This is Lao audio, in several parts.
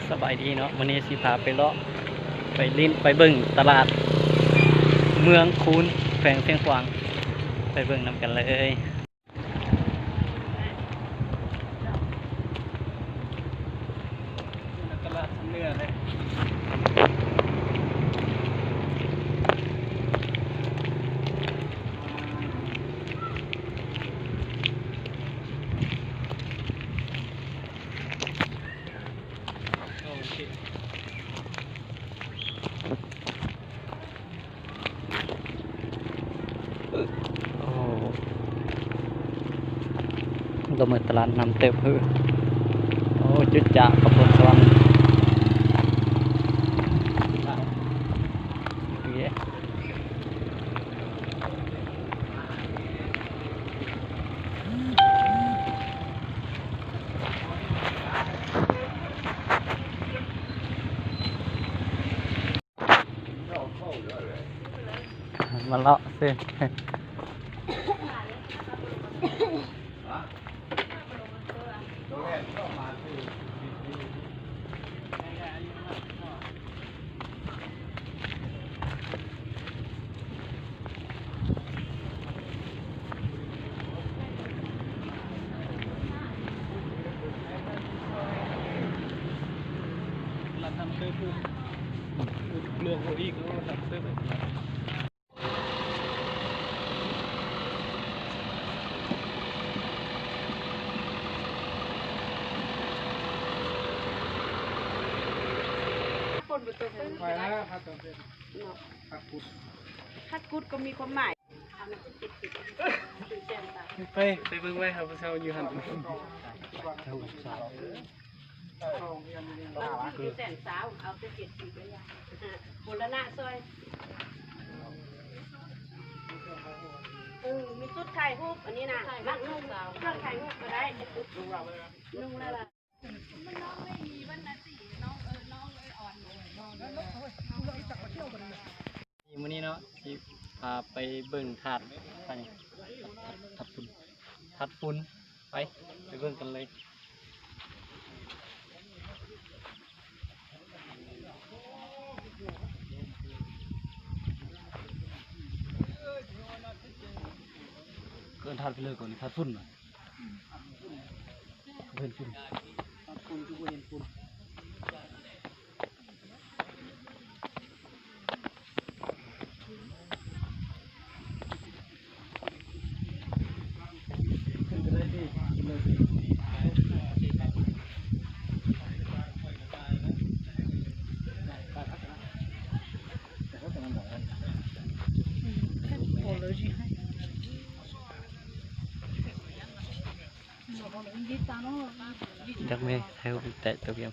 ສະບາຍດີເນາະ, ມື້ນີ້ຊິພາໄປເລາະ ໄປຫຼິ້ນ ໄປເບິ່ງຕະຫຼາດເມືອງຄູນ ແຂວງຊຽງຂວາງ, ໄປເບິ່ງນຳກັນເລີຍ. ຕະຫຼາດເໜືອເດ້. ໂອເຄ. ໂອ້ ລົມເໝິດຕະຫຼາດນ້ຳເຕີບເຮີ. ໂອ້ ຈຸດຈາກຂະບວນສະຫວັນ. ໂອເຄ. ມາເລາະຊື່. ລະທຳເຕີບ ຫຼວງເອົາອີກ ລະທຳເຕີບ. ຝົນບໍ່ຕົກເລີຍ ໄປແລ້ວ ພັດຕົກເປັນເນາະ ພັດກຸດ ພັດກຸດກໍມີຄວາມໝາຍ. ໄປ ໄປເບິ່ງໄວ້ ເຮົາເຊົາຢູ່ຫັ້ນ. ຢູ່ແສນຊາວ ເອົາແຕ່ເຈັດສິບ ບູລະນະຊ່ອຍ. ເອີ ມີຈຸດຖ່າຍຮູບ ອັນນີ້ນະ ມັກນຸ່ງເຄື່ອງຖ່າຍຮູບກໍໄດ້ ນຸ່ງແລ້ວລະ. ມື້ນີ້ເນາະ ຊິພາໄປເບິ່ງທາດ ທາດ ທາດຝຸ່ນ ທາດຝຸ່ນ. ໄປ ໄປເບິ່ງກັນເລີຍ. ເອີ້ນທາດໄປເລີຍກ່ອນ ທາດຝຸ່ນນະ ເຫັນຝຸ່ນ ທາດຝຸ່ນຄືບໍ່ເຫັນຝຸ່ນ. ຈັກແມ່ ໃຫ້ແຕະຕົວວຽງ.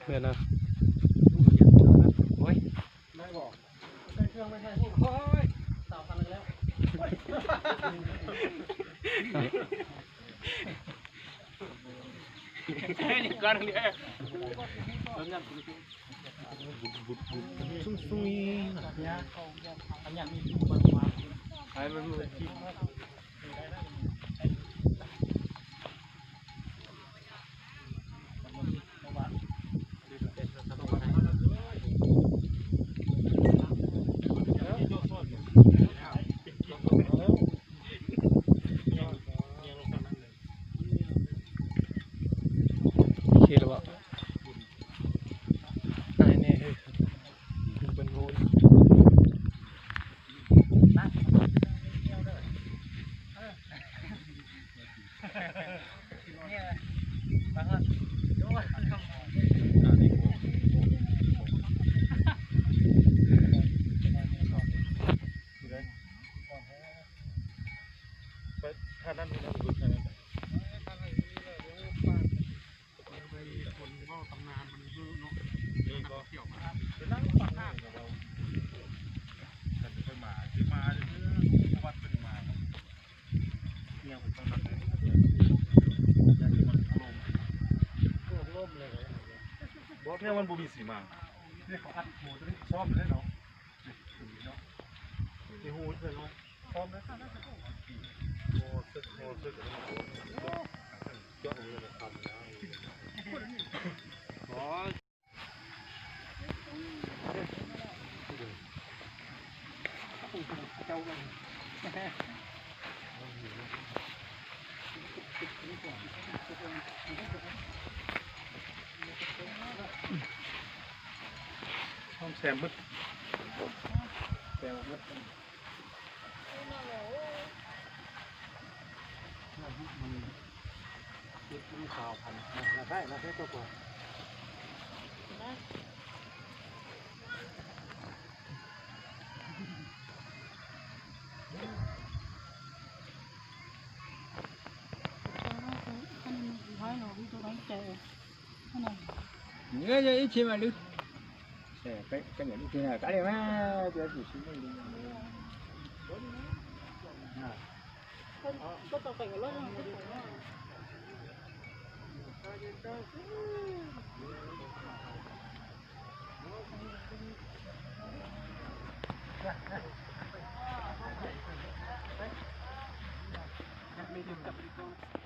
ແມ່ນນະ ໂອ້ຍ ໄດ້ບໍ່? ໃສ່ເຄື່ອງໄປໃສ່ພຸ້ນ ໂອ້ຍ ສາມພັນແລ້ວ. ນີ້ກ່ອນເດີ ຊຸງຊຸຍ ອັນຫຍັງ ອັນຫຍັງ ໃຫ້ມັນ ໂອເຄແລ້ວບໍ່? ຕາຍແນ່ເຮີ້ຍ ເປັນໂຫດ. ທ່ານນັ້ນ ທ່ານນັ້ນ ມີຄົນເວົ້າຕຳນານມັນເນາະ ມີບໍ່? ເປັນນັກທ່ອງທ່ຽວມາ ເປັນນັກທ່ອງທ່ຽວມາ ເພິ່ນເຄີຍມາ ຄືມາເທື່ອ ປະຫວັດເພິ່ນມາເນາະ ເອີຍ ເພິ່ນຕ້ອງນັບເລີຍ ມັນຖະຫຼົ່ມ ໂອ້ ລົ້ມເລີຍ ບໍ່ ແນວມັນບໍ່ມີສີມາ ນີ້ເຂົາອັດໂຫ ຕົວນີ້ຊ້ອມໄດ້ເນາະ ນີ້ເນາະ ທີ່ຮູ້ເພິ່ນເນາະ ຫ້ອງແຊມເບິດ ແຊມເບິດ ມັນ ມັນຂາວພັນ ນະ ນະໄດ້ ນະໄດ້ຕົວກວ່າ ນະ เงยอีกทีมาลึก เออ ไป ไปเหนืออีกทีนะ ก็เลยมา ตัวอยู่ที่นี่ อ่า ก็ต่อไปก็ลดลงไป ไม่ถึงกับ